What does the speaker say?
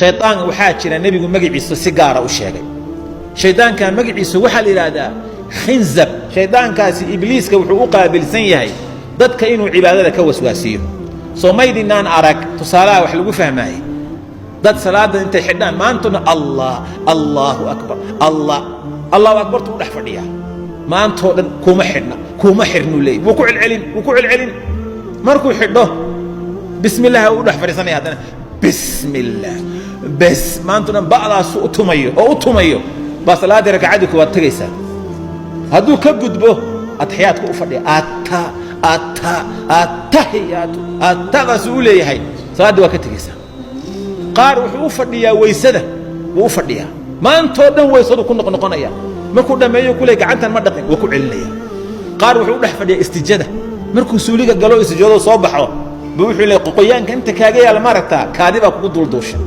Shaydaan waxaa jira nebigu magaciisa si gaara u sheegay. Shaydaanka magaciisa waxaa la yidhaahdaa Khinzab. Shaydaankaasi Ibliiska wuxuu u qaabilsan yahay dadka inuu cibaadada ka waswaasiyo. Soo maydinaan arag tusaalaha wax lagu fahmaayey, dad salaada intay xidhaan maantuna "Allah, Allahu akbar, Allah, Allahu akbartu" u dhex fadhiyaa maantoo dhan? Kuma xidhna, kuma xidhnuu leeyay. Wuu ku celcelin, wuu ku celcelin. Markuu xidho, bismi illah u dhex fadhiisanaya. Haddana bismi illah bes, maantao dhan ba'daasu u tumayo oo u tumayo baa salaaddii rakacadii koowaad tegaysaa. Hadduu ka gudbo, ataxiyaadka u fadhiya, atta atta attaxiyaatu attadaasuu u leeyahay, salaaddii waa ka tegaysaa. Qaar wuxuu u fadhiyaa weysada, wuu u fadhiyaa maantoo dhan, weysadu ku noqnoqonaya. Markuu dhammeeyo ku leey "Gacantan ma dhaqin," waa ku celinaya. Qaar wuxuu u dhex fadhiyaa istijada. Markuu suuliga galo, istijado soo baxo, buu wuxuu leey "Qoyaanka inta kaaga yaala, maaragtaa, kaadi baa kugu duulduusha."